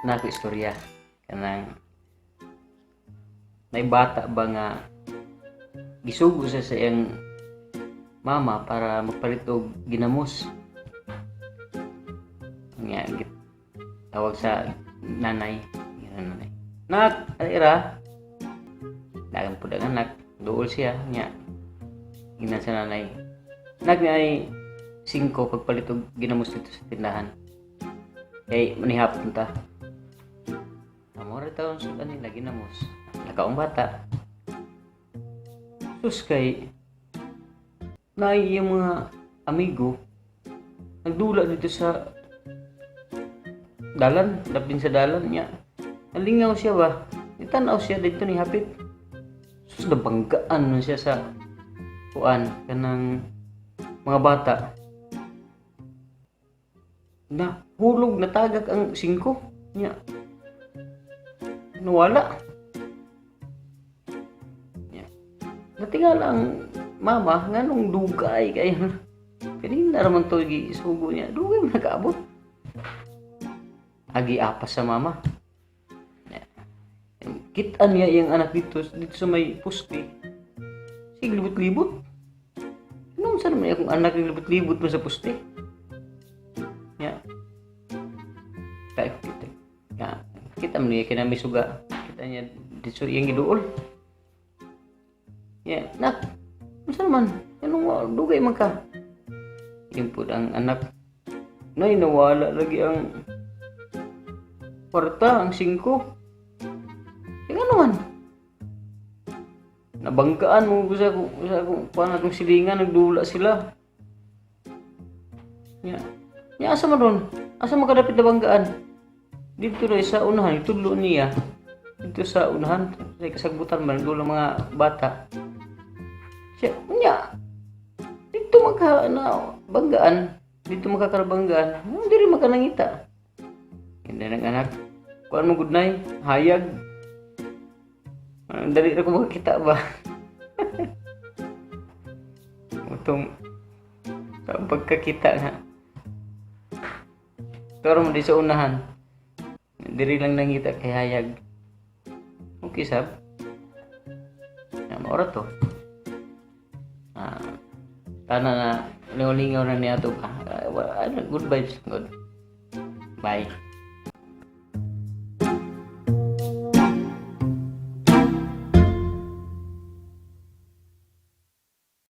Na ako istorya kanang may bata ba nga gisugo siya sa iyang mama para magpalit og ginamos. Nga tawag sa nanay, nga nanay, "Nak, alira." Dagan pud ang anak, duol siya nya. Ingnan sa nanay, "Nak, ay 5 pagpalit og ginamos dito sa tindahan kay manihapon ta." Amore taon sa kanila ginamos. Nakaong bata. Sus, kay naay yung mga amigo nagdula dito sa dalan, dapin sa dalan niya. Nalingaw siya ba? Itanaw siya dito ni hapit. Sus, nabanggaan man siya sa kuan kanang mga bata. Na hulog, natagak ang 5 niya. Nawala. Nya. Natingala ang mama nganong dugay kay kanina raman to gisugo niya. Dugay man nakaabot. Agi apas sa mama. Nya. Kita niya iyang anak dito dito sa may poste. Sige, libot-libot. Anong saan naman akong anak yung libot-libot mo sa poste? Nya. Kaya kita. Ya, kita man niya kinami suga. Kita niya dito iyang giduol. Ya, "Nak, unsa naman? Anong dugay man ka?" Yung pud ang anak. "Nay, nawala lagi ang kwarta, ang 5." Sige naman. Nabanggaan mo sa ko kuan atong silingan, nagdula sila. Nya. Nya, asa man ron? Asa man kadapit nabanggaan? Dito na sa unahan, itudlo niya. Dito sa unahan, sa kasagbutan man nagdula mga bata. Siya, nya. Dito magka na banggaan, dito makakarabanggaan. Hindi rin makanangita. Hindi nang anak. Kuan mo gud, nay, hayag. Ah, dali ra ko makakita ba. Utong sa pagkakita nga. Pero mo di sa unahan. Diri lang nangita kay hayag. Okay sab. Ya, maura to. Ah, tana na lingaw-lingaw na niya to ba. Ah, good vibes, good. Bye.